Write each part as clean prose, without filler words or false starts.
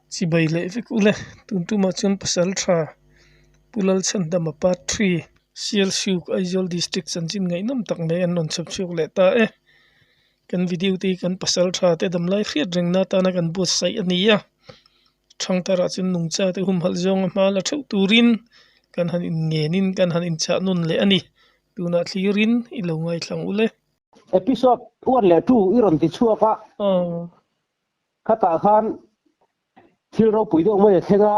Chibai leh vek ule tun tumah chuan pasal tha Pu Lalchhandama part three Sialsuk Aizawl district chanchin ngaihnawm tak mai an rawn chhawp chhuak leh ta e. Kan video te hi kan pasal tha te damlai hriat rengna atana kan buatsaih a ni a. Thangtharah chuan nungcha te humhalh zawnga hma la theuh turin kan han inngenin kan han inchah nawn leh a ni. Tunah thlirin i lo ngaithlang ule. Episode one leh two i rawn ti chhuak a. Khatah khan thil ropui deuh mai a thleng a,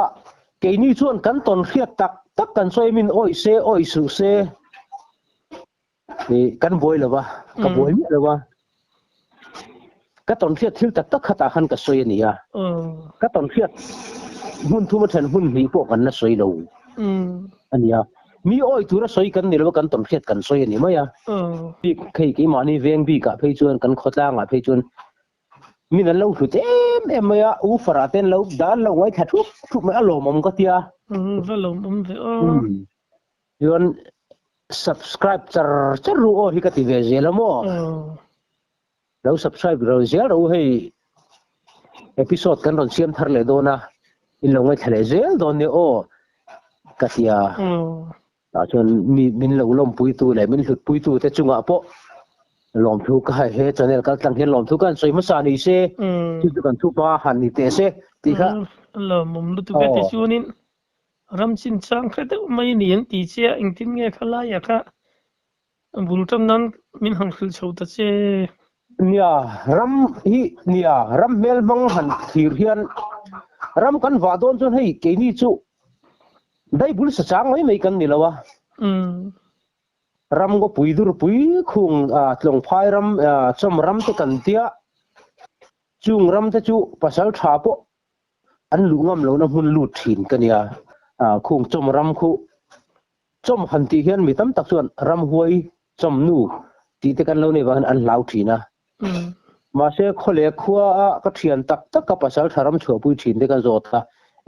keini chuan kan tawn hriat tak tak kan sawi min awih se awih suh se ih kan buai lo va, ka buai miah lo va. Ka tawn hriat thil tak tak khatah khan ka sawi a ni a, ka tawn hriat hmun thum a then hmun hnih pawh kan la sawi lo a ni a. Mi awih tura sawi kan ni lo va, kan tawn hriat kan sawi a ni mai a. Bik hei keimahni veng bikah phei chuan kan khawtlangah phei chuan Min an lo hlut em em mai a, u farah te an lo dan lo ngaithla thup thup mai a lawmawm ka tia. Va lawmawm ve aw. Chuan subscribe char char ru aw hi ka ti ve zel a maw. Lo subscribe ro zel ro hei episode kan rawn siam thar leh dawn a, in lo ngaithla leh zel dawn nia aw ka tia. Tah chuan mi min lo lawmpuitu leh min hlutpuitu te chungah pawh lawmthu ka hai he channel kal tlang hian lawmthu ka han sawi hmasa ni se chu chu kan thupa han ni teh se tih kha. Lawmawm lutuk e tichuanin ram chinchang hre deuh mai ni an ti che a engtin nge khalaia kha bul tan nan min han hrilh chho ta che. Nia ram hi nia ram hmel hmang han thlir hian ram kan vah dawn chuan hei keini chu Daibul sa chang mai mai kan ni lo a. Ram ngawpui durpui khung tlawngphai ram chawm ram te kan tia chung ram te chu pasal tha pawh an luh ngam lohna hmun lut thin ka nia. Khung chawm ram khu chawm han tih hian mi tam tak chuan ramhuai chawm nu tih te kan lo nei vang hian an hlau thin a. Mahse khawle khua a ka thian tak tak ka pasal tha ram chhuahpui thin te ka zawt a,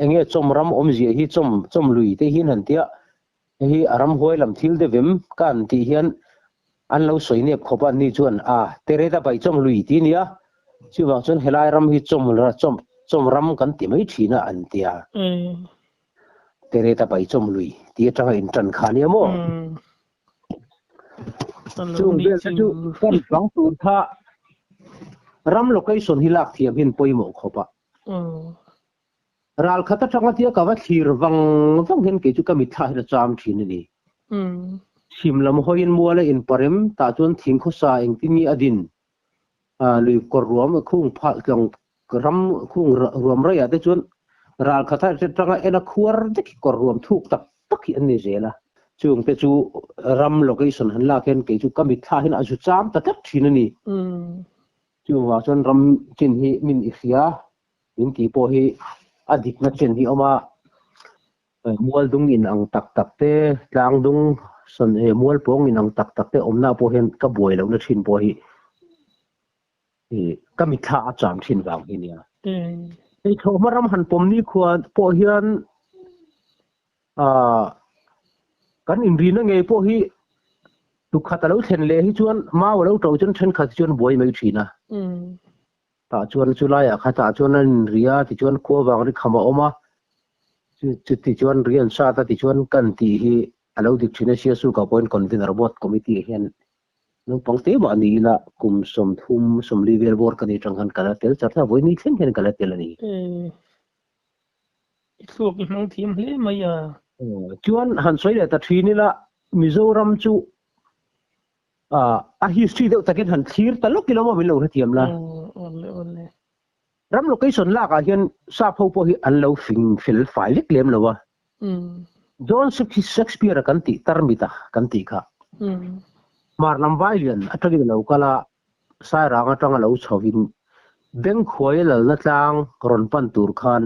enge chawm ram awmzia hi chawm chawm lui te hian han tia hei hi a ramhuai lam thil deuh em ka han tih hian an lo sawi nep khawp a ni chuan a Tereta pai chawm lui tih a nia chuvang chuan helai ram hi chawm chawm chawm ram kan ti mai thin a an tia Tereta pai chawm lui tih atanga intan kha ania maw. Chung vel te chu kan hmang tur kha ram location hi lak thiam hian pawimawh khawp a. Ral khat atanga tia ka va thlir vang vang hian kei chu ka mitthla hian a cham thin a ni. Chhim lam hawiin mual a inparem tah chuan thing khawsa engtin nge a din lui kawr ruam khung phal tlawng ram khung ruam raiah te chuan ral khat atanga en a khuar vek hi kawr ruam thuk tak tak hi an ni zel a. Chung te chu ram location han lak hian kei chu ka mitthla hian a zu cham ta tlat thin a ni. Chuvang chuan ram chin hi min i hria min tih pawh hi a dikna chen hi a awm a. Mual dung in ang tak tak te, tlang dung sawn eh mual pawng in ang tak tak te awmna pawh hian ka buai lohna thin pawh hi ih ka mitthla a cham thin vang hi nia. Hei thlawhhma ram han pawm ni khua pawh hian ah kan inrina ngei pawh hi tukhat a lo thlen leh hi chuan mau a lo to chuan thenkhat hi chuan buai mai thin a. Tah chuan chu laiah kha tah chuan an inri a, tichuan khua vang ri kham a awm a, chutichuan ri an sat a, tichuan kan tih hi a lo dik thin a, Siasuka pawhin Convener Board Committee ah hian naupang te mah ni ila kum 30 40 vel bawr ka ni atang khan ka la tel char a, vawiin ni thleng hian ka la tel a ni. I thluak i hmang thiam hle mai a. Chuan han sawi leh ta thin ila Mizoram chu a history deuh takin han thlir ta lawk ila maw min lo hrethiam la. Ram location lak ah hian sap ho pawh hi an lo fing fel fai lek lem lo a. John Shakespeare a kan tih tarmit a kan tih kha. Hmar lam vai lian atangin a lo kal a, Sairang atanga lo chho in Bengkhuai lalna tlang rawn pan tur khan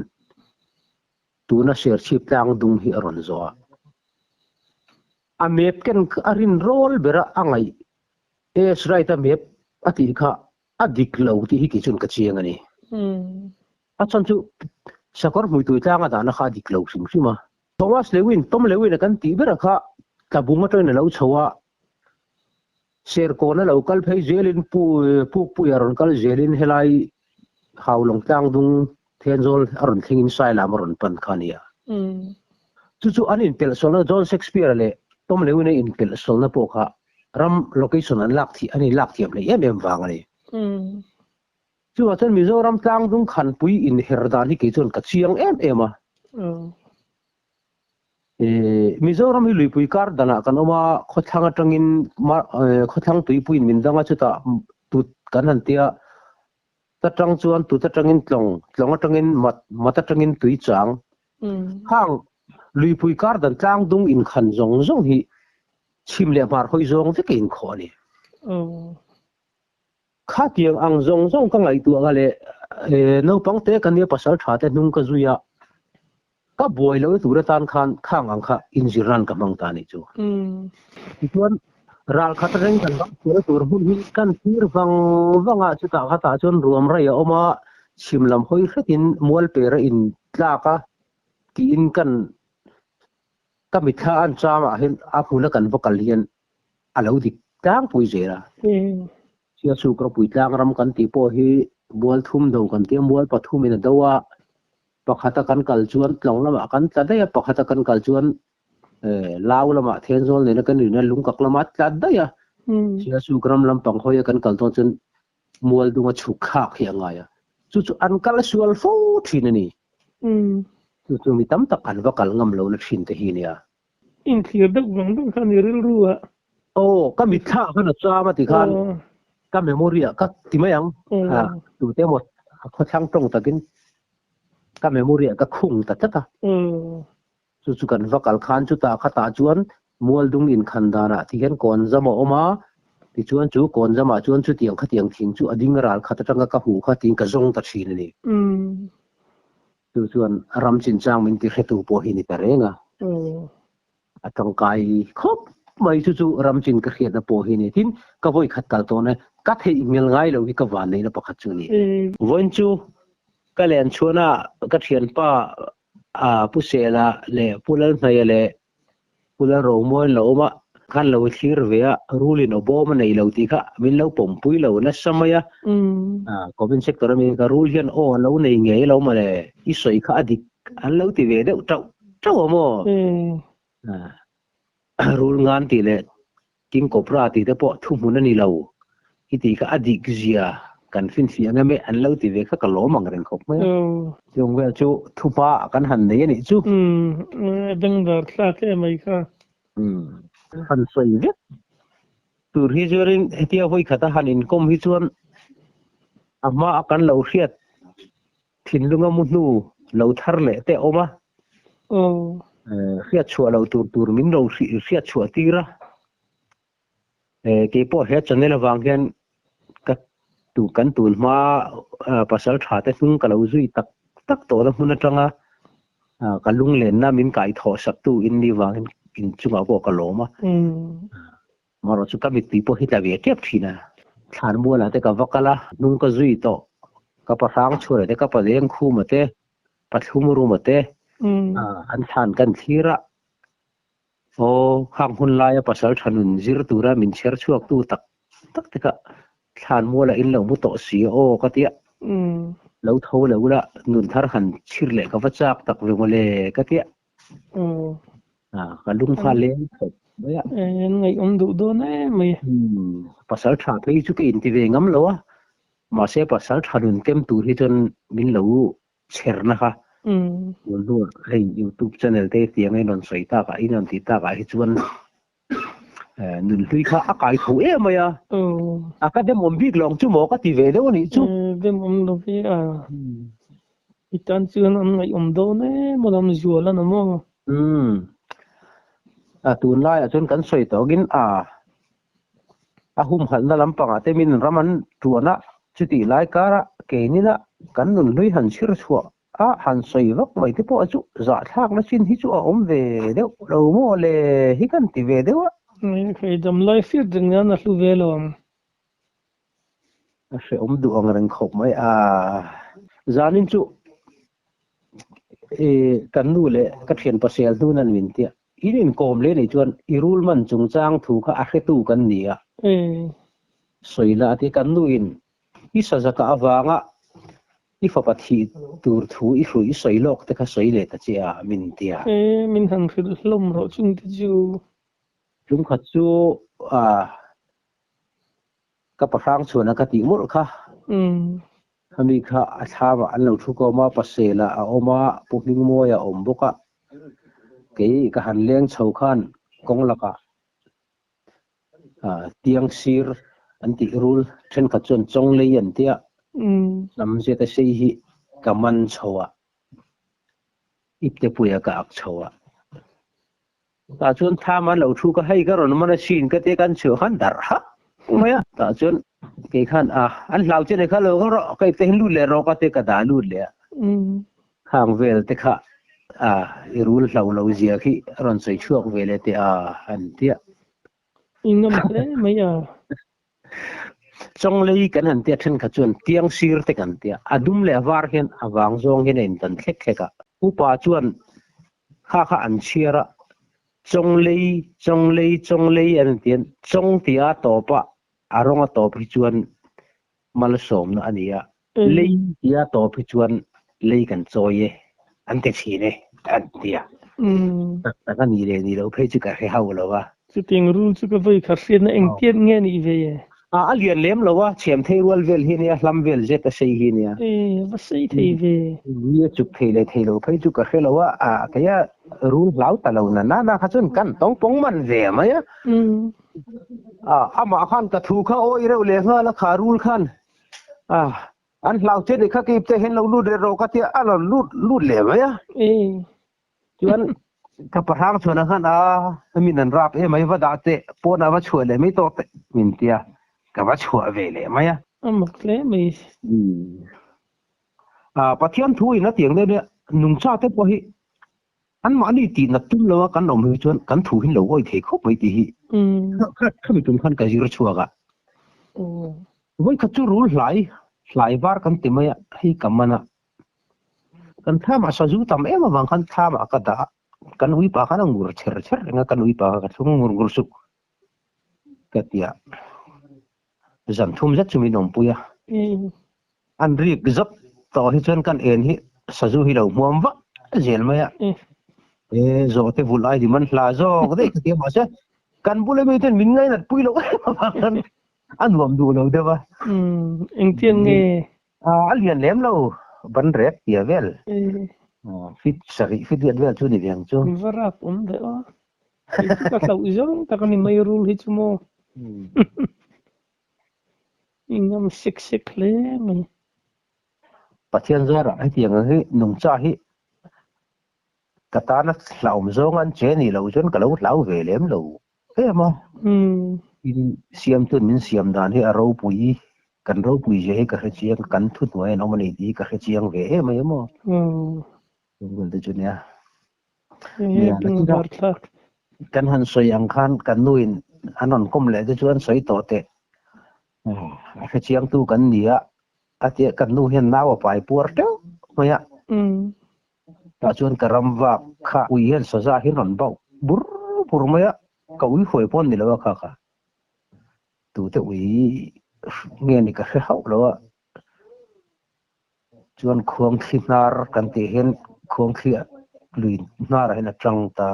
tuna Serchhip tlang dung hi a rawn zawh a. A map ken a rin rawl bera a ngaih AS Wright a map a tih kha a dik lo tih hi kei chuan ka chiang a ni. A chhan chu sakawr hmuitui tlanga dahna kha a dik lo hrim hrim a. Thomas Lewin, Tom Lewin a kan tih bera kha tlabung atangin a lo chho a, Serkawn a lo kal phei zelin Pukpuia rawn kal zelin helai Haulawng tlang dung Thenzawl a rawn thlengin Sailam a rawn pan kha a ni a. Chu chu an inpelhsawlna John Shakespeare leh Tom Lewin-a inpelhsawlna pawh kha ram location an lak an inlak thiam hleih em em vang a ni. Chuvah chuan Mizoram tlangdung khanpui inher dan hi kei chuan ka chiang em em a. Mizoram hi luipui kar danah kan awm a, khawthlang atangin khawthlang tuipuiin min dang a, chutah tut kan han tia, ta tang chuan tut atangin tlawng, tlawng atangin mat, mat atangin tui chang. Khang luipui kar dan tlangdung inkhan zawng zawng hi chhim leh hmar hawi zawng vek a inkhawh a ni. Khatiang ang zawng zawng ka ngaihtuah nga leh naupang te ka nia pasal tha te hnung ka zui a, ka buai lohna tur atan khan khang ang kha inzir nan ka hmang ta a nih chu. Tichuan ral khat reng kan ram chhuahna tur hmun hi kan thlir vang vang a, chutah khatah chuan ruam rei a awm a, chhim lam hawi hretin mual per a intlak a tiin kan ka mitthla an chamah hian a hmuna kan va kal hian a lo dik tlangpui zel a. Sialsuk ropui tlang ram kan tih pawh hi mual thum do kan tia, mual pathumin a do a, pakhata kan kal chuan tlawng lamah kan tla daih a, pakhata kan kal chuan lau lamah Thenzawl nena kan rin a, lungkak lamah a tla daih a. Sialsuk ram lampang hawia kan kal dawn chuan mual dunga chhuk thlak hi a ngai a, chu chu an kal sual fo thin a ni. Chu chu mi tam tak an va kal ngam lohna thin te hi a nia. Inthlir deuh vang vang kha ni rilru a. Aw, ka mitthla khan a cham a ti khan ka memory ah ka ti mai ang. Ha, tute emaw a khawthlang tawng takin ka memory ah ka khung ta tlat a. Chu chu kan va kal khan chutah khatah chuan Mualdung inkhan danah ti hian kawnzam a awm a, tichuan chu kawnzamah chuan chutiang khatiang thing chu a ding ral khat atanga ka hmuh kha tiin ka zawng ta thin a ni. Chu chuan ram chinchang min ti hretu pawh hi ni ta reng a. A tangkai khawp mai chu chu ram chin ka hriatna pawh hi ni. Tin, ka vawi khat kal tawh na ka theih ngel ngai lo hi ka van neihna pakhat chu a ni. Vawiin chu ka len chhuana ka thianpa Pu Sela leh Pu Lalhnaia leh Pu Lalromuan lo awm a, khan lo thlir ve a, rulin aw bawm a nei lo tih kha min lo pawmpui lo nasa mai a. Comment sector ami ka rul hian aw a lo nei ngei lo mawle, i sawi kha a dik an lo ti ve deuh tauh tauh a maw? Rul ngan tih leh King Cobra tih te pawh thuhmun a ni lo i tih kha a dik zia kan finfiah ang em e an lo ti ve kha ka lawm ang reng khawp mai a. Chung vel chu thupa kan han nei a nih chu. Umm bengvar thlak em mai kha. Umm han sawi vek tur hi chuanin hetia vawi khata han inkawm hi chuan a hma a kan lo hriat Thinlunga mu hnu lo thar leh te a awm a, hriat chhuah loh tur tur min lo hriat chhuah tir a. Keipawh he channel avang hian ka tu kan tun hma pasal tha te hnung ka lo zui tak tak tawhna hmun atanga ka lunglenna min kaithawh sak tu in ni vangin inchungah pawh ka lawm a. Marawh chu ka mittui pawh hi tla ve tep thin a. Thlanmualah te ka va kal a, hnung ka zui tawh. Ka pa hrang chhuara te, ka pa lengkhuma te, pa thlum ruma te an thlan kan thlir a. Aw, khang hun laia pasal tha nun zir tura min chher chhuaktu tak tak te kha thlanmualah in lo mu tawh si a aw ka ti a. Lo tho lo ula nun thar han chhir leh ka va chak tak ve mawle ka ti a. Ka lung kha leng khawp mai a. An ngaihawm duh dawn em mai. Pasal tha phei chu ka inti ve ngam lo a, mahse pasal tha nun tem tur hi chuan min lo chher na kha. Tun hnuah hei youtube channel te tiang a in rawn sawi tak ah, in rawn ti tak ah hi chuan nun hlui kha a kai tho em mai a. A ka demawm bik lo ang chu maw ka ti ve deuh a nih chu. Demawm lo ve a. I tan chuan an ngaihawm dawn em a lam zual a na maw? Umm. A tunlaiah chuan kan sawi tawkin a a humhalhna lampangah te min ram an tuan a, chutih lai kara keinina kan nun hlui han chhir chhuah a han sawi vak mai te pawh chu zahthlakna chin hi chu a awm ve deuh lo maw le hi kan ti ve deuh a. Hei damlai fiat reng nan a hlu ve lo ang. A hrehawm duh ang reng khawp mai a. Zanin chu kan nu leh ka thian pasel hnun an min tia. In inkawm leh nih chuan i rul man chungchang thu kha a hretu kan ni a. Sawi la a ti. Kan nu in i sazaka avanga. I fapa thih tur thu i hruih i sawi lawk te kha sawi leh ta che a, min ti a. E, min han hrilh hlawm rawh chung te chu. Tlungkhat chu ka pahrang chhuan a ka tih mawlh kha. Khami kha a thlamah an lo thu kawm a, Pasela a awm a, Pu Hmingmawia a awm bawk a. Kei ka han leng chho khan kawng lakah tiang sir an tih rul thenkhat chuan chawng lei an tia, hnam zeta sei hi ka man chho a, iptepuia ka ak chho a. Tah chuan tham an lo thu ka hei ka rawn man a sin ka tia kan chhuah khan darh hak mai a. Tah chuan kei khan a an hlau che nei kha lo ka rawh ka ipte hian lut leh rawh ka tia ka dah lut leh a. Khang vel te kha a i rul hlau lo zia khi a rawn sawi chhuak ve leh teh a an tia. I ngam hle mai a. Chawng lei kan han tia thenkhat chuan tiang sir te kan tia. A dum leh a var hian a vang zawng hian a indan thlek thlek a. Upa chuan kha kha an chhiar a, chawng lei, chawng lei, chawng lei an han tian chawng tia tawp a, a rawng a tawp hi chuan malsawmna a ni a, lei tia tawp hi chuan lei kan chawi e, an ti thin e, an ti a. Tak tak a nih leh nih loh phei chu ka hre hauh lo a. Chutiang rul chu ka vawi khat hriatna engtiat nge nih ve e? A, a lian lem lo a, chhem thei rual vel hi nia, hlam vel zet a sei hi nia. E, va sei thei ve. Mi a chuk thei leh thei lo phei chu ka hre lo a, a keia rul hlau ta lo na na na kha chuan kan tawng pawng man ve mai a. A, amah khan ka thu kha awi reuh leh nghal a, kha rul khan a, an hlau che ni kha keip te hian lo lut leh rawh ka tia a rawn lut lut leh mai a. Chuan ka pahrang chhuan ang khan a min an rap em mai va dah teh pawnah va chhuah leh mai tawh teh min tia ka va chhuah ve leh mai a. A mak hle mai. A Pathian thu in a tiang deuh nia nungcha te pawh hi anmahni tih nat tum lo a kan awm hi chuan kan thu hin lo awi thei khawp mai tih hi khami tum khan ka zir chhuak a. Vawikhat chu rul hlai hlai var kan ti mai a hei ka man a. Kan thlamah sazu tam em avang khan thlamah ka dah a, kan uipa khan a ngur chher chher reng a, kan uipa kha ka thlung ngur ngur suk ka ti a, zan thum zet chu min awmpui a. An rik zawt tawh hi chuan kan en hi sazu hi lo hmuam vak zel mai a, e zawhte vulh ai dim an hla zawk daih ka ti a, mahse kan bula mi ten min ngainat pui loh em avang khan a nuam duh lo deuh a. Engtiang nge A lian lem lo, ban rek tia vel. Fit sarih fit riat vel chu ni ve ang chu. Va rap awm ve aw. Kei chu ka hlauh zawng tak a ni mai rul hi chu maw. I ngam sek sek hle mai. Pathian zarah hetiang ang hi nungcha hi ka tana hlauhawm zawng an che nih loh chuan ka lo hlau ve lem lo em a. In siamtu'n min siam dan hi a ropui, kan ropui zia hi ka hre chiang, kan thuhnuai an awm a ni tih hi ka hre chiang ve em mai emaw. Chungvel te chu nia. Kan han sawi ang khan kan nuin an rawn kawm leh te chu an sawi tawh teh. A hre chiangtu kan ni a, a tia kan nu hian nau a pai puar teuh mai a. Tah chuan ka ram vak kha ui hian saza hi rawn bauh bur bur mai a, ka ui huai pawh ni lo a kha kha. Tute ui nge ni ka hre hauh lo a, chuan khuangthli hnar kan tih hian khuangthli lui hnarah hian a tang ta.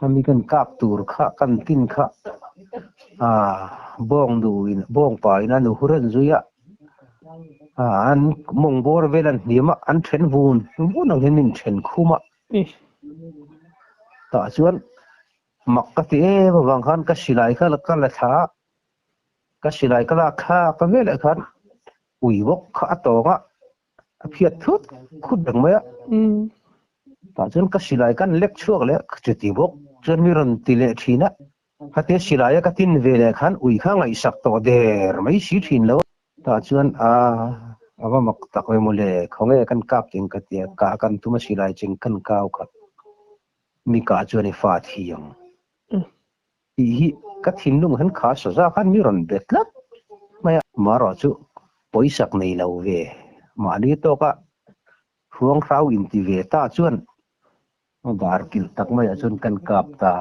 Hemi kan kap tur kha kan tin kha bawng nu in bawng pa in a nu hu reng zui a. An mawng bawr vel an hniam a, an then vun vun ang hian min then khum a. Tah chuan mak ka ti em avang khan ka silai kha ka la thla a, ka silai ka lak thlak ta veleh khan ui bawk kha a tawng a, a phiat thut khut reng mai a. Tah chuan ka silai kan lek chhuak leh chuti bawk chuan mi rawn ti leh thin a. Khatia silaia ka tin ve leh khan ui kha ngaihsak tawh der mai si thin lo. Tah chuan a a va mak tak ve mawle, khawnge kan kap cheng ka tia, kah kan tum a silai cheng kan kau kha mi kah chuan i fa thi ang tih hi ka thinlung hian kha saza khan mi rawn be tlat mai a. Marawh chu pawisak nei lo ve, mahni tawka hruanghrau inti ve ta chuan Dar kilh tak maiah chuan kan kap ta.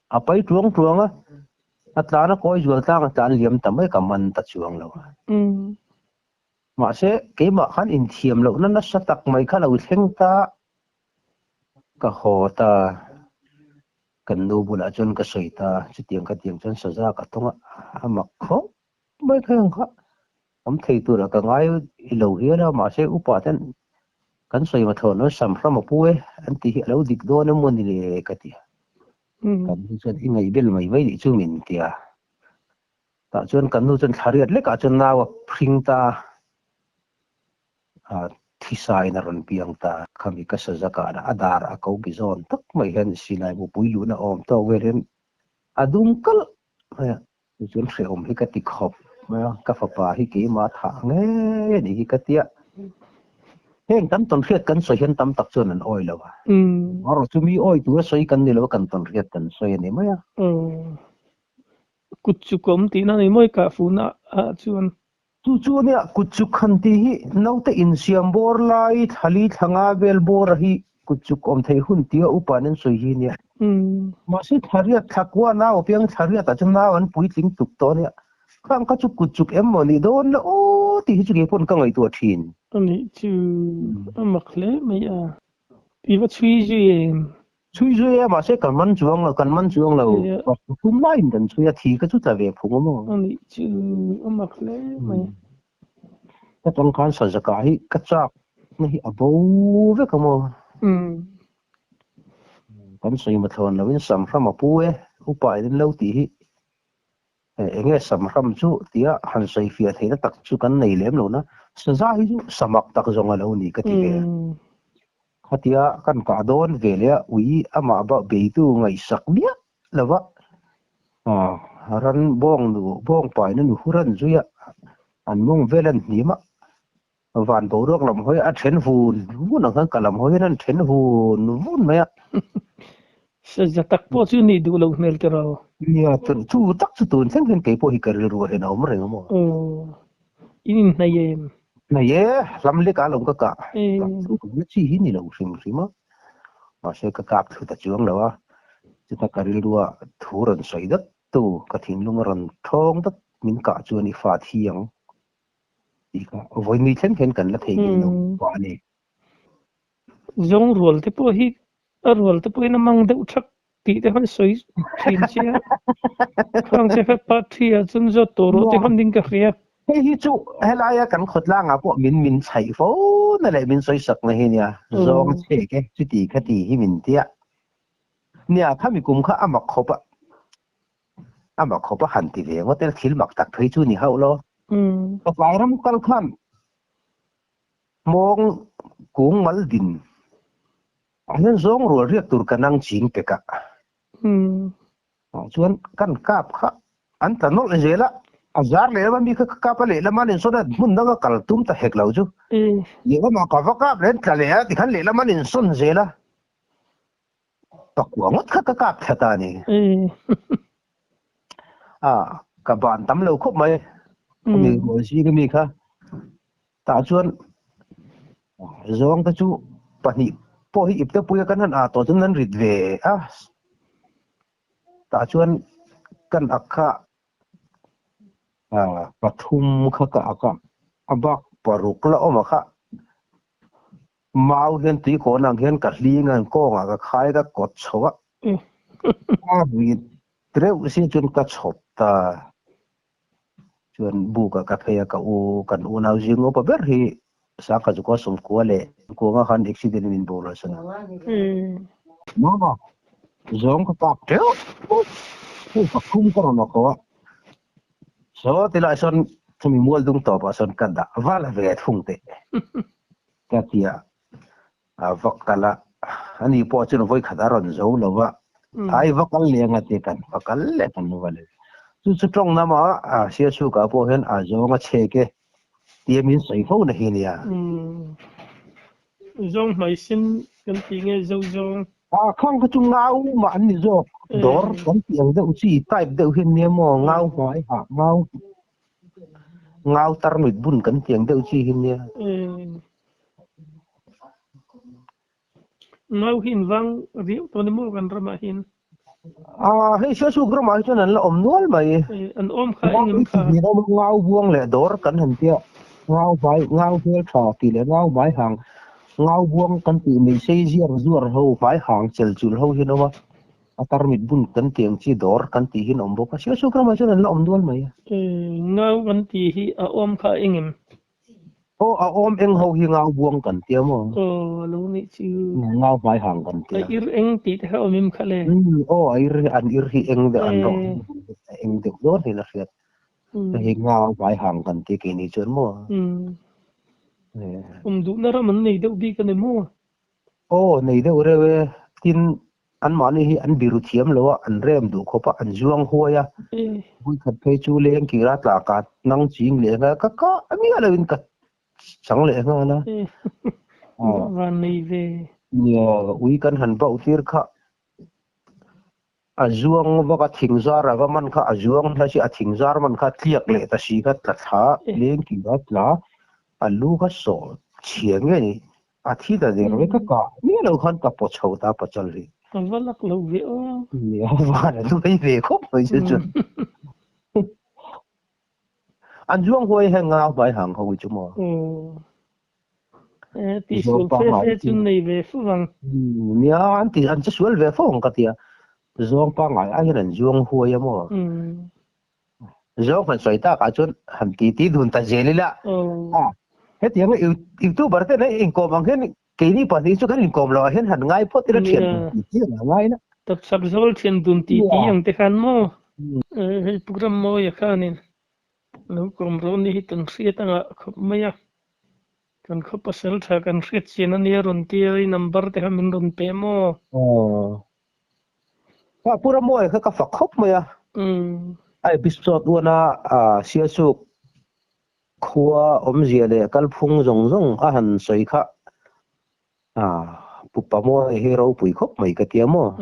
A pai tuang tuang a, a tlan a kawi zual tlang a tlan liam ta mai ka man ta chuang lo. Mahse, keimah khan inthiam lohna nasa tak mai kha lo thleng ta, ka haw ta. Kan nu bulah chuan ka sawi ta, chutiang ka tiang chuan saza ka tawng a, a mak khawp mai kha ang kha. Awm thei turah ka ngai i lo hial a, mahse upa ten kan sawi mathlawn lo sam hram a pu e an tih hi a lo dik dawn emaw ni le ka ti a. Kan nu chuan i ngaihbel mai mai nih chu min ti a. Tah chuan kan nu chuan thla riat lekah chuan nau a hring ta a, thisa in a rawn piang ta. Khami ka saza kahna a dar a ko ki zawn tak mai hian silai mupui luhna awm tawk vel hian a dum kalh mai a. Chu chuan hrehawm hi ka ti khawp mai a, ka fapa hi keimah thah ngei a nih hi ka ti a. Heng kan tawnhriat kan sawi hian tam tak chuan an awi lo a. Erawh chu mi awi tura sawi kan ni lo a, kan tawnhriat kan sawi a ni mai a. Kut chu ka awm tihna a ni mawi kah fuhna ah chuan. Chu chu ania kut chuk han tih hi naute insiam bawr lai thlali thlanga vel bawra hi kut chuk awm theih hun tia upa an sawi hi ania. Mahse thlariat thlakua nau apiang thlariatah chuan nau an puitling tuk tawh ania. Khang kha chu kut chuk em maw nih dawn la aw tih hi chu kei pawn ka ngaihtuah thin. Anih chu a mak hle mai a. I va chhui zui em? Chhui zui e, mahse kan man chuang lo, kan man chuang lo. Pathum laiin kan chhui a, thi ka chu tla ve phung a maw? A nih chu a mak hle mai. Ka tang khan sazaka hi ka chak na hi a bo vek a maw? Kan sawi mathlawn loin Samhram a pu e, upa in an lo tih hi enge Samhram chu tia han sawi fiah theihna tak chu kan nei lem lo na, saza hi chu samak tak zawng a lo ni ka ti ve. Khatia kan kah dawn ve leh a ui amah bak beitu ngaihsak miah lo va, ran bawng nu bawng paina nu hu ran zui a, an mawng vel an hnim a, van boruak lam hawi a then vun vun ang khan ka lam hawi hian an then vun vun mai a. Saza tak pawh chu nih duh loh hmel tiraw? Nia, chu tak chu tun thleng hian keipawh hi ka rilru ah hian a awm reng a maw? Aw, in inhnaih em? Hnaih e, hlam lek ah lo ka kah. Kah chu ka hna chi hi ni lo hrim hrim a, mahse ka kap thlu ta chuang lo a, chuta ka rilru ah thu rawn sawi dat tu, ka thinlung a rawn thawng dat min kah chuan i fa thi ang tih kha vawi thleng hian kan la theihnghilh lo pah a ni. Zawng rual te pawh hi a rual te pawhin a mang deuh thak tih te khan sawi thin che a, khang che kha party ah chuan zawt tawh rawh te khan ding ka hria. Hei hi chu helaia kan khawtlangah pawh min min chhaih fo na leh min sawi sak na hi nia, zawng chhek e chuti kha ti hi min tia. Nia khami kum kha a mak khawp a, a mak khawp a han ti ve ngawt ila thil mak tak phei chu ni hauh lo. Patlai ram kal khan Hmawng kung mal din ah hian zawng rual riak tur ka nang ching pek a. Chuan kan kap kha an tla nawlh zel a, a zar leh lama mi kha ka kap a lehlam a ninsawn a hmun danga kal tum ta hek lo chu. Lehlamah ka va kap leh an tla leh a tikhan lehlam a ninsawn zel a, pakua ngawt kha ka kap thla ta a ni. A ka ban tam lo khawp mai, mi rual zing ami kha. Tah chuan zawng te chu pahnih pawh hi ipte puia kan han ah tawh chuan an rit ve a, tah chuan kan ak kha pathum kha ka ak a, a bak paruk la awm a kha mau hian tui kawn ang hian ka hling a, kawngah ka khai ka kawt chho a, a rit reuh si chuan ka chhawp ta. Chuan buk ah ka phei a, ka u, kan unau zing upa ber hi Sangkhat chu kua sawmkua leh kuanga khan accident in min boral san a. Mama, zawng ka kap teuh hei pathum ka rawn awk a, saw ti lai sawn chumi mual dung tawp ah sawn ka dah val ve thung teh ka ti a, a va kal a, ani pawh chuan vawi khat a rawn zo lo va, ai va kal leh anga ti kan va kal leh kan va leh. Chu chu tawng nama a Sialsukah pawh hian a zawng a chhek e tia min sawi fo na hi nia. Zawng hmai sin kan tih nge zo zawng. A khang kha chu ngau mah an ni zawk, dawr kan tih ang deuh chi type deuh hi an nia maw, ngau hmai hah ngau ngau tarmit bun kan tih ang deuh chi hi nia. Ngau hi in vang riau tawh ni maw kan ramah hian? Ah, hei Sialsuk ramah hi chuan an la awm nual mai. An awm kha engem kha? Ngau buang leh dawr kan han tia. Ngau hmai ngau hmel tha tih leh ngau hmai hang ngau buang kan tih mai sei ziar zuar ho hmai hang chel chul ho hi an awm a, a tarmit bun kan tih ang chi dawr kan tih hi an awm bawk a, Sialsuk ramah chuan an la awm dual mai a. Ngau kan tih hi a awm kha a eng em? Aw a awm eng ho hi ngau buang kan tia maw? Aw a lo nih chu. Ngau hmai hang kan tia. A ir eng tih te kha awm em kha le? Aw a ir an ir hi eng deuh an rawh a eng deuh dawn hian a hriat. Hei ngau hmai hang kan ti keini chuan maw? Awm duhna ram an nei deuh bik a ni maw? Aw nei deuh reuh e, tin Anmahni hi an biru thiam lo a, an rem duh khawp a, an zuang huai a. Vawikhat phei chu leng kira tla ka nang ching leh nghal ka kah miah loin ka chang leh nghal a. Van nei ve. Nia, ui kan han bauh tir kha a zuang vak a, thing zar a va man kha a zuang hla chi a thing zar man kha tliak leh ta si kha tla thla leng kira tla a lu kha sawh chhia nge ni A thi ta der vek a ka miah lo khan ka paw chho ta pachal hi. Ka va lak lo ve aw. Nia van a duai ve khawp mai che chuan. An zuang huai heng nga hmai hang ho hi chu maw. Aw. Ti sual fe fe chu nei ve fo ang. Nia an ti an che sual ve fo ang ka tia. Zawng pangngai ai hian an zuang huai a maw. Zawng han sawi tak ah chuan han ti ti dun ta zel ila. A hetiang youtuber te nei inkawm ang hian keini pahnih chu kan inkawm lo ah hian han ngai phawt ila thian dun ti ti ang a ngai na. Tapchhak zawl thian dun ti ti ang te khan maw? Hei program mawi a khanin lo kawm rawh ni hi kan hriat anga khawp mai a. Kan khaw pasal tha kan hriat chian ania rawn tia i number te kha min rawn pe maw? Aw. A pu Ramuai kha ka fak khawp mai a. A episode uana Sialsuk khua awmzia leh kalphung zawng zawng a han sawi kha Pu Pamuai hi ropui khawp mai ka tia maw?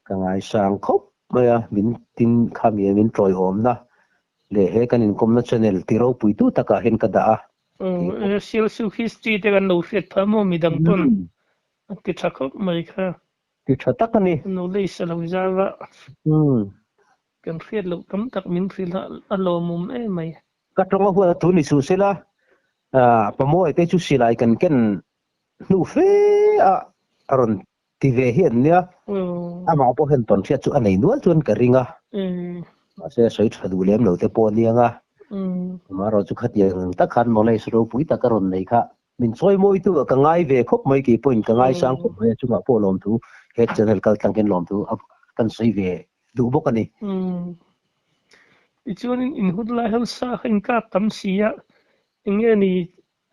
Ka ngaisang khawp mai a, min tin khami a min tawiawmna leh he kan inkawmna channel ti ropui tu takah hian ka dah a. Sialsuk history te kan lo hriat phah maw midang pawn a ti tha khawp mai kha. Ti tha tak a ni. No lei sa lo zar a. Kan hriat loh tam tak min hrilh a, a lawmawm em mai. Ka tawng a huat a thu ni suh sela, Pamawi te chu silai kan ken hnu fe a a rawn ti ve hi an nia. Amah pawh hian tawn hriat chu a nei nual chuan ka ring a. Mahse a sawi tha duh lem lo te pawh a nia nga. Amaherawhchu chu khatiang ang tak khan knowledge ropui tak a rawn nei kha. Min chawi mawi tu ah ka ngai ve khawp mai kei pawhin ka ngaisang khawp mai a chungah pawh lawmthu he channel kal tlang hian lawmthu a kan sawi ve duh bawk a ni. Umm. Tichuanin in hun lai ho sa kha in kap tam si a, eng nge ni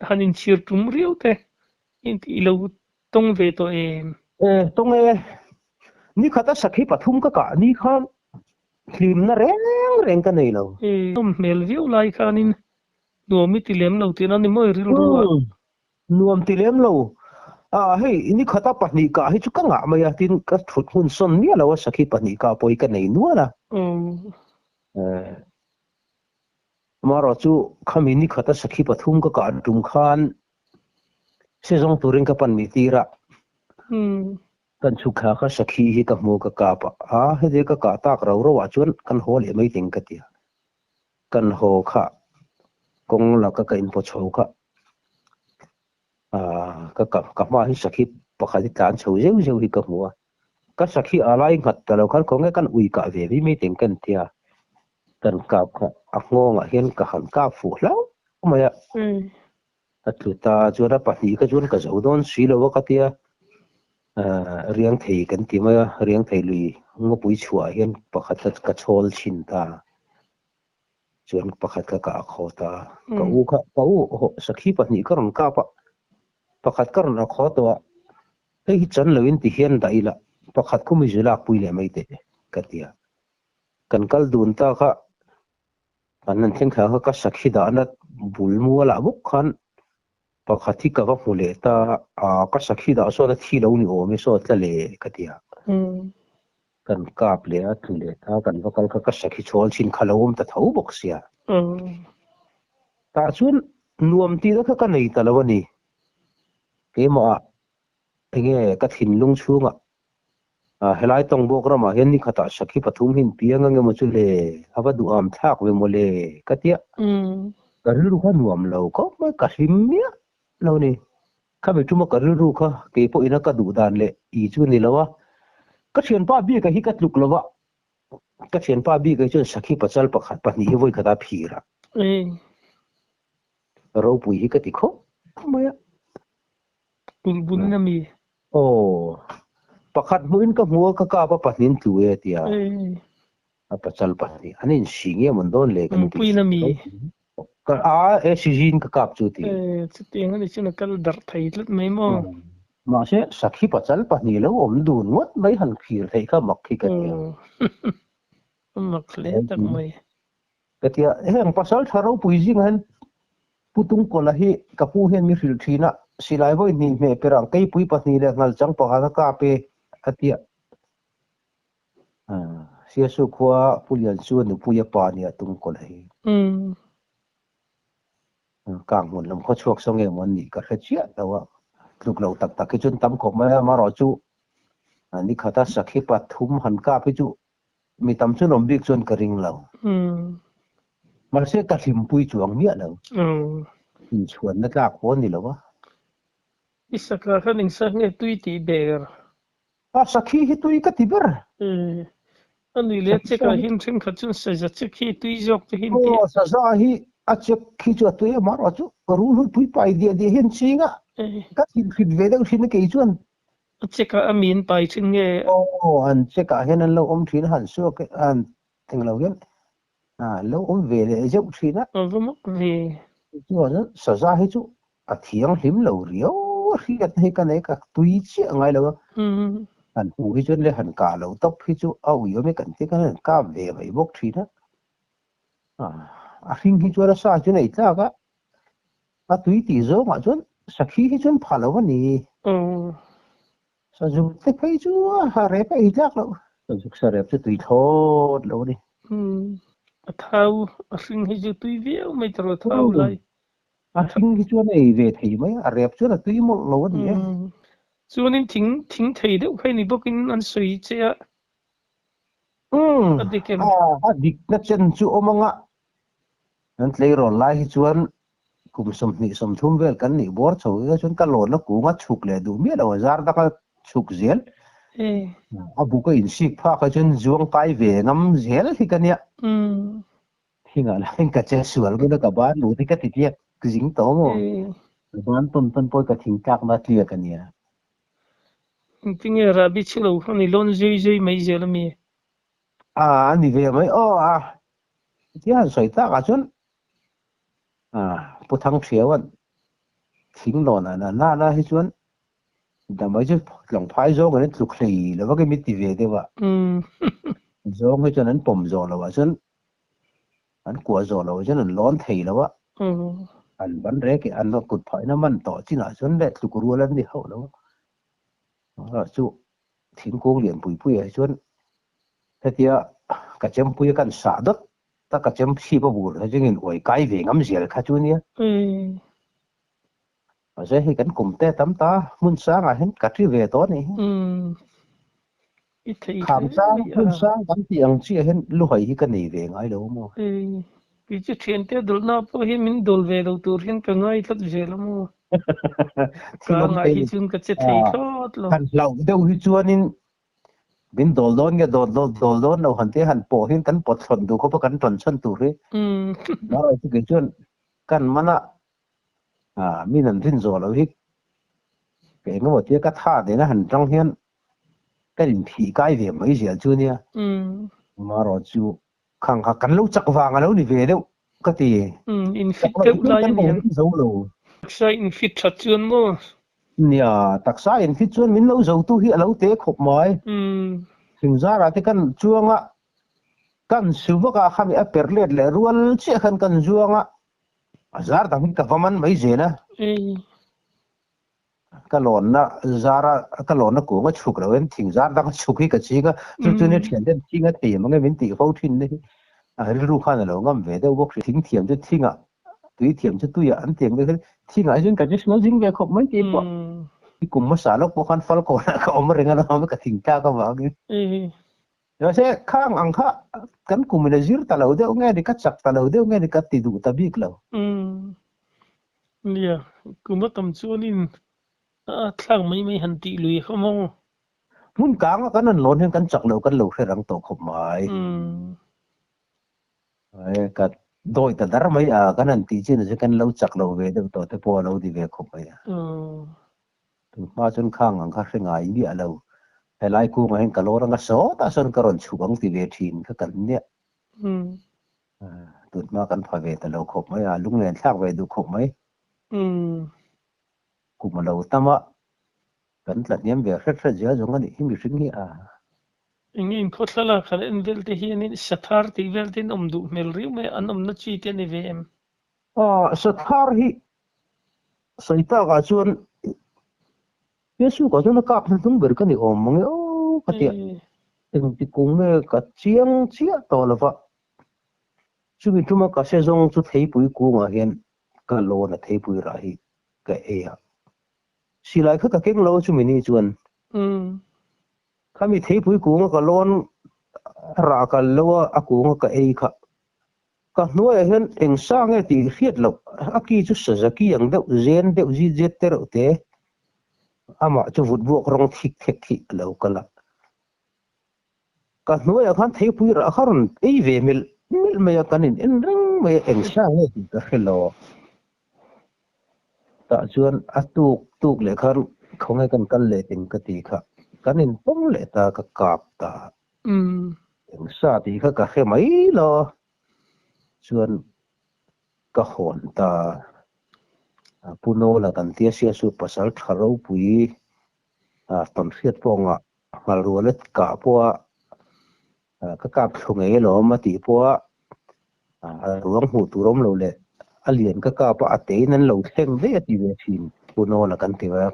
han inchhir tum riau te i lo tawng ve tawh em? E, tawng e. Ni khat a sakhi pathum ka kah ni khan hlimna reng reng ka nei lo. E, nawm hmel viau lai khanin Nuam i ti lem lo tihna ni mawi rilru a. Nuam ti lem lo. A hei ni khata pahnih kah hi chu ka ngah mai a, tin ka thut hmun sawn miah lo a sakhi pahnih kah pawh hi ka nei nual a. Amaherawh chu khami ni khata sakhi pathum ka kah tum khan sezawng turin ka pan mi tir a. Kan chhuk thla kha sakhi hi ka hmu ka kap a, a heti ka kah tak rau rau ah chuan kan haw leh mai ting ka ti a. Kan haw kha kawng laka ka inpaw chho kha ah ka ka hma hi sakhi pakhat hi tlan chho zeuh zeuh hi ka hmu a, ka sakhi a lai nghat ta lo khan khawnge kan ui kah ve mai mai teng ka inti a, kan kap kha a nghawngah hian ka han kap fuh hlauh mai a, a tlu ta chuan a pahnih kha chuan ka zo dawn si lo a ka tia ah riang thei kan ti mai a, riang thei lui ngawpui chhuah hian pakhat kha ka chhawl chhin ta. Chuan pakhat kha ka akhaw ta a, ka u kha ka u sakhi pahnih ka rawn kap a, pakhat ka rawn akhaw tawh a, hei hi chan loin ti hian dah ila pakhat khu mi zu lak pui leh mai teh ka ti a, kan kal dun ta kha kan han thleng thla kha ka sakhi dahna bul mualah bawk khan pakhat hi ka va hmu leh ta a, ka sakhi dah sawn a thi lo ni awm e saw tla le ka ti a. Kan kap leh a tlu leh ta, kan va kal kha ka sakhi chhawl chin kha lo awm ta tho bawk sia. Tah chuan nuam tihna kha ka nei ta lo a ni. Keimah ah enge ka thinlung chhungah helai Tongbawk ramah hian ni khatah sakhi pathum hi in piang ange maw chu le, a va duham thlak ve maw le ka tia. Ka rilru kha nuam lo khawp mai, ka hlim miah lo ni. Khami tuma ka rilru kha kei pawhin a ka duh dan leh i chu ni lo a, ka thianpa bik a hi ka tluk lo va, ka thianpa bik ah chuan sakhi pachal pakhat pahnih hi vawi khat a phir a. Ropui hi ka ti khawp mai a. Kulhbun a mi. Aw, pakhat hmuhin ka hmu a, ka kap a pahnihin tlu e a ti a. A pachal pahnih an insi nge mawn dawn le kan ti Puiin a mi. Ka a e sizin ka kap chu ti. Chutiang a ni chuan a kal darh thei tlat mai maw. Mahse sakhi pachal pahnih lo awm dun ngawt mai han phir theih kha mak khi ka ti a. A mak hle tak mai. Ka ti a, heng pasal tha ropui zingah hian Pu Tungkawla hi ka pu hian mi hrilh thin a, silai vawi hnih hmeh per ang keipui pahnih leh ngal chang pakhat a kap e a ti a. Siasu khua Pu Lian chu a nupui a pa nia Tungkawla hi. Kang hmun lam khaw chhuak saw nge maw an nih ka hre chiah lo a, tluk lo tak tak hi chuan tam khawp mai a, amaherawh chu ni khata sakhi pathum han kap hi chu mi tam chu lawm bik chuan ka ring lo. Mahse ka hlimpui chuang miah lo. Inchhuanna tlak pawh a ni lo a. I sakah khan engsak nge tui tih ber? A sakhi hi tui ka ti ber. A nui leh a check ah hian thenkhat chuan saza check hi tui zawk te hi an ti. Aw saza hi a check hi chu a tui a amaherawh chu ka rul hun pui pai diah diah hian ching a, ka thinhrit ve deuh thin a kei chuan. A check ah a mi an pai thin nge? Aw an check ah hian an lo awm thin a han suak an englo hian an lo awm ve leh zeuh thin a. A va mak ve. Chuan saza hi chu a thianghlim lo riau a hriatna hi ka nei ka tui chiah ngai lo a. Han hmuh hi chuan le han kah lo tawp hi chu a ui awm e kan ti khan han kap ve mai bawk thin a. A hring hi chuan a sa chu nei tlak a, a tui tih zawngah chuan sakhi hi chuan pha lo a ni. Sazuk te phei chu a rep a ei tlak loh. Sazuk sa rep chu tui thlawt lo a ni. A thau, a hring hi chu tui viau mai ta lo thau lai. A hring hi chuan a ei ve thei mai a, a rep chuan a tui mawlh lo a ni e. Chuanin thing thing thei deuh kha i ni bawkin an sawi che a. A dik em? A dikna chen chu awm anga Kan tleirawl lai hi chuan kum sawmhnih sawmthum vel kan nih bawr chho hi chuan ka lawnna kung a chhuk leh duh miah lo a, zar danga chhuk zel. A buk a insik phak ah chuan zuang kai ve ngam zel hi ka nia. Thingah laiin ka che sual ngun a, ka ban lut hi ka ti tliak zing tawh maw? Ka ban tawn tawn pawh hi ka thing tlakna tliak a nia. Engtinge rahbi chhilo khan i lawn zui zui mai zel a mi? A a ni ve mai aw a tia han sawi tak ah chuan a Pu Thangthiauan thing lawn ah na na hi chuan damai chu tlawngphai zawng in an tluk hlei lo va kemi ti ve deuh a zawng hi chuan an pawm zawh loh ah chuan an kuah zawh loh ah chuan an lawn thei lo a an ban rek an kut phah in a man tawh chinah chuan leh tluk rual an ni hauh lo a chu Thingkung lian pui pui ah hi chuan hetia ka chempui a kan sah dawt ta ka chem chhip a bur kha chungin uai kai ve ngam zel kha chu nia. Mahse hei kan kum te tam ta hmun sang ah hian ka thi ve tawh a nih hi. Kham sang hmun sang kan tih ang chiah hian luhai hi ka nei ve ngai lo maw. Kei chu thiante dawlhna pawh hi min dawl ve lo tur hian ka ngai tlat zel a maw. Thil awm thei hi chuan ka che thei thlawt lo. Han hlauh deuh hi chuanin min dawl dawn nge dawl dawl dawl dawn lo han tia han pawh hian kan pawt thlawn duh khawp a kan tawn chhan tur hi. Mahse chu kei chuan kan man a min an rin zawh loh hi ka engemaw tia ka tha nena han tang hian ka inphih kai ve mai zel chu nia. Marawh chu Khang kha kan lo chak vang a lo ni ve deuh ka ti. Umm in fit deuh lai a niang. Zo lo. Taksa in fit that chuan maw? Nia, taksa in fit chuan min lo zo tu hi a lo te khawp mai. Thingzarah te kan chuang a, kan su vak a, khami a per let leh rual chiah khan kan zuang a, a zar dang hi ka va man mai zel a. Ka lawnna zara ka lawnna kung a chhuk lo in thing zar dang a chhuk hi ka ching a, chu chu ni thian ten thing a ti mang e min tih fo thin ni hi a rilru khan a lo ngam ve deuh bawk thing thiam chu thing ah tui thiam chu tui ah an tiang deuh hian thing ah hian ka che sual zing ve khawp mai tih pawh i kum hmasa lawk pawh khan fal kawn ah ka awm reng a lawm ka thing tlak avangin. Mahse khang ang kha kan kum in a zir ta lo deuh nge ni, ka chak ta lo deuh nge ni ka ti duh ta bik lo. Umm nia, kum a tam chuanin a thlak mai mai han tih lui kha maw? Hmun kang a kan rawn lawn hian kan chak lo kan lo hre rang tawh khawp mai. Umm. Ai ka dawi ta dar mai a, kan han tih chin ah chuan kan lo chak lo ve deuh tawh te pawh a lo ti ve khawp mai a. Umm. Tunhma chuan khang ang kha hre ngai miah lo. Helai kungah hian ka lawr anga sawtah sawn ka rawn chhuk ang ti ve thin kha kan nia. Tunhma kan pha ve ta lo khawp mai a, lunglen thlak ve duh khawp mai. Kum a lo tam a, kan tla hniam ve hret hret zel zawng a nih hi mihring hi a. Eng nge inkhawt thlalak han en vel te hianin sathar tih vel te in awm duh hmel riau mai a, an awmna chi te a ni ve em? Sathar hi sawi takah chuan Jesuka chuan a kap hnahnung ber ka ni awm mang e aw ka tia. Engti kung nge ka chiang chiah tawh lo va. Chumi tuma ka hre zawng chu theipui kungah hian ka lawn a theipui rah hi ka ei a. Silai kha ka keng lo chumi ni chuan. Khami theipui kunga ka lawn rah kal lo a, a kunga ka ei kha. Ka hnuaiah hian eng sa nge tih hriat loh, a ki chu sazaki ang deuh, zen deuh zit zet te reuh te, amah chu vut buak rawng thik thek hi a lo kal a. Ka hnuaiah khan theipui rah kha rawn ei ve melh melh mai a, kan in en reng mai a, eng sa nge tih ka hre lo. Tah chuan a tuk tuk leh khan khawnge kan kal leh ting ka ti kha, kan in pawm leh ta, ka kap ta. Eng sa tih kha ka hre mai lo chuan ka hawn ta. Pu Nola kan tia sia chu pasal tha ropui tawn hriat pawh ngah nghal rual a kah pawha ka kap thlu ngei alawm a tih pawha a ruang hmuh tur awm lo leh a lian ka kap a a tein an lo thleng daih a ti ve thin. Pu Nola kan ti ve a.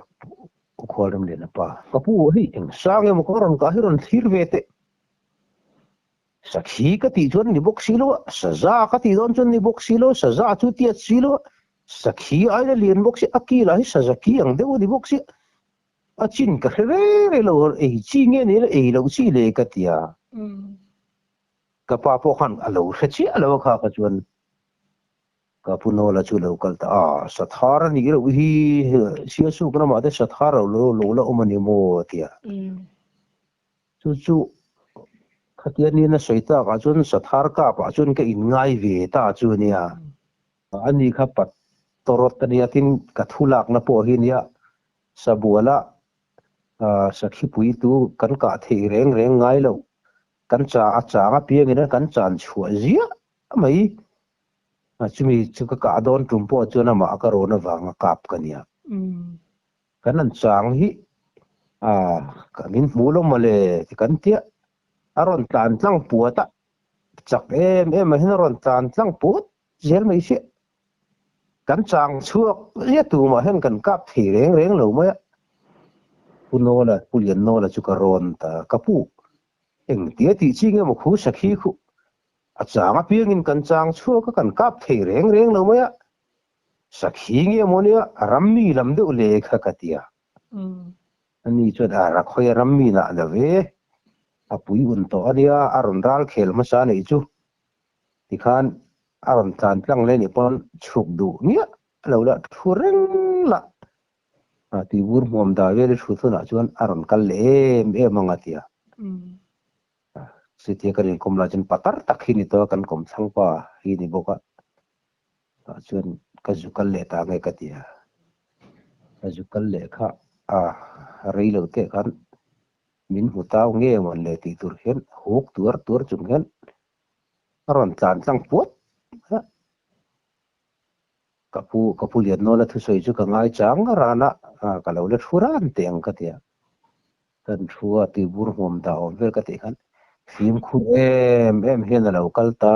U Khualremliana pa, ka pu hei eng sang emaw ka rawn kah hi rawn thlir ve teh. Sakhi ka tih chuan ni bawk si lo a, saza ka tih dawn chuan ni bawk si lo, saza chu tiat si lo a, sakhi aina lian bawk si, a ki lah hi saza ki ang deuh a ni bawk si, a chin ka hre reng reng lo, ei chi nge ni la ei loh chi le ka ti a. Ka pa pawh khan a lo hre chiah lo a kha kha chuan. Ka pu Nola chu lo kal ta a, Sathar a nih reuh hi, Sialsuk ramah te Sathar lo lo la awm a ni maw? a ti a. Chu chu khatia nia sawi takah chuan Sathar kapah chuan ka inngai ve ta chu a nia. Ani kha pat tawrawt a nia, tin ka thu lakna pawh hi nia Sabuala Sakhipui tu kan kah theih reng reng ngai loh, kan cha a chang apiangin kan chan chhuah ziah mai. Chumi chu ka kah dawn tum pawh chuan amah ka rawn avanga kap ka nia. Kan an chang hi min hmu lo mawle ti kan tia. A rawn tlan tlang puat a, chak em em ah hian a rawn tlan tlang puat zel mai sia. Kan chang chhuak zia tumah hian kan kap thei reng reng lo mai a. Pu Nawla, Pu Lian Nawla chu ka rawn ta, ka pu engtia tih chi nge maw khu sakhi khu A chang apiangin kan chang chhuak a, kan kap thei reng reng lo mai a, sakhi nge maw nia rammi lam deuh le kha ka ti a. Ani chuan a rakhawi a rammi nah lo ve, a pui un tawh a nia, a rawn ral khel hmasa a neih chu tikhan a rawn tlan tlang leh nih pawn chhuk duh miah lo la thu reng la tih bur hmuam dah vel i thu thunah chuan a rawn kal leh em em ang a ti a. Chutia kan inkawm lai chuan patar tak hi ni tawh a, kan kawm thlang pa hi ni bawk a, tah chuan ka zu kal leh ta nge ka ti a, ka zu kal leh kha a rei lo teh khan min hmu tau nge mawn le tih tur hian huk tuar tuar chung hian a rawn tlan tlang puat a, ka pu ka pu Liannawla thusawi chu ka ngai chang ran a, ka lo la thu ran teh ang ka ti a. Kan thu a tih bur hmuam dah awm vel ka tih khan fimkhur em em hian a lo kal ta.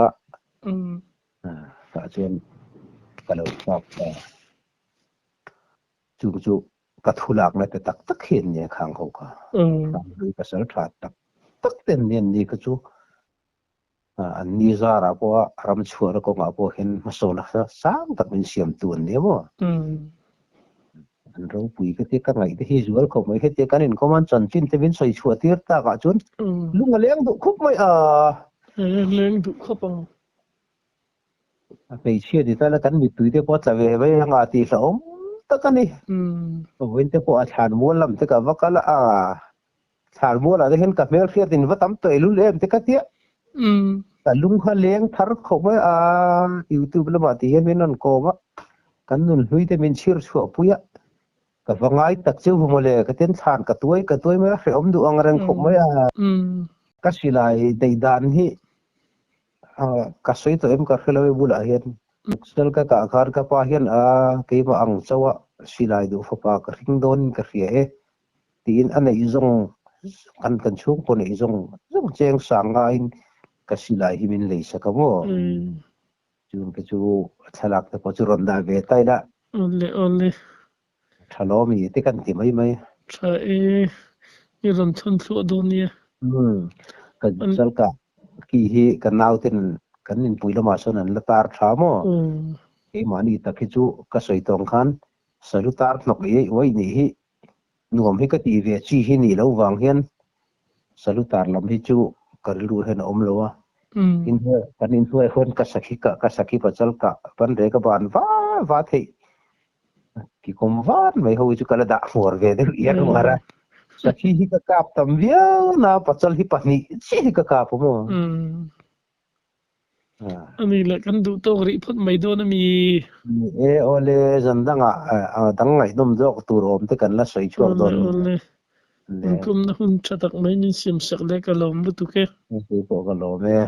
Tah chuan ka lo nghak ta. Chung chu ka thu lakna te tak tak hi an nia khang ho kha. Hranghlui pasal tha tak tak te an ni an ni kha chu an ni zarah pawha ram chhuahna kawngah pawh hian hmasawn nasa sang tak min siamtu an ni a maw? An ropui ka tia ka ngaih te hi zual khawp mai hetia kan inkawm a chanchin te min sawi chhuah tir tak ah chuan lung a leng duh khup mai a. Leng duh khawp ang. A hmeichhia ni tala kan mittui te pawh a tla ve mai ang a tih hlauhawm tak a ni. Vawiin te pawh a thlan mual lam te ka va kal a, thlan mual ah te hian ka hmelhriat in va tam tawh elul em te ka tia. Ka lung kha leng thar khawp mai a, youtube lamah ti hian min rawn kawm a, kan nun hlui te min chhir chhuah pui a, ka va ngai tak cheu va mawle, ka ten thlan ka tuai ka tuai mai a, hrehawm duh ang reng khawp mai a. Ka silai neih dan hi Ka sawi tawh em ka hre lo e bulah hian Excel ka kah khan ka pa hian a keimah ang chauh a silai duh fapa ka hring dawn in ka hria e tiin a neih zawng kan kan chhungkaw neih zawng zawng cheng sang ngaiin ka silai hi min lei sak a maw chung te chu thlalak te pawh chu rawn dah ve ta ila. Awle awle. Tha lawm i te kan ti mai mai. Tha e, i rawn chhawn thluah dawn nia. Umm, ka chalka ki hi ka nau ten kan inpui lamah sawn an la tar tha maw? Keimahni tak hi chu ka sawi tawng khan salu tar hnawk i eih uaih nih hi nuam hi ka tih ve chi hi nih loh vang hian salu tar lam hi chu ka rilru hian a awm lo a. Inhnuai kan inhnuai huan ka sakhi kah ka sakhi pachal kah ban rek a ban va va theih Ki kum var mai ho hi chu ka la dah hmuar ve deuh iar uar a. Sakhi hi ka kap tam viau na pachal hi pahnih chiah hi ka kap awm aw. Ani leh kan duh tawk rih phawt mai dawn a mi. Ni e awle zan dangah dang ngaihnawm zawk tur awm te kan la sawi chhuak dawn nia. Awle awle. Inkhawmna hun tha tak mai min siam sak leh ka lawm lutuk e. Keipawh ka lawm e.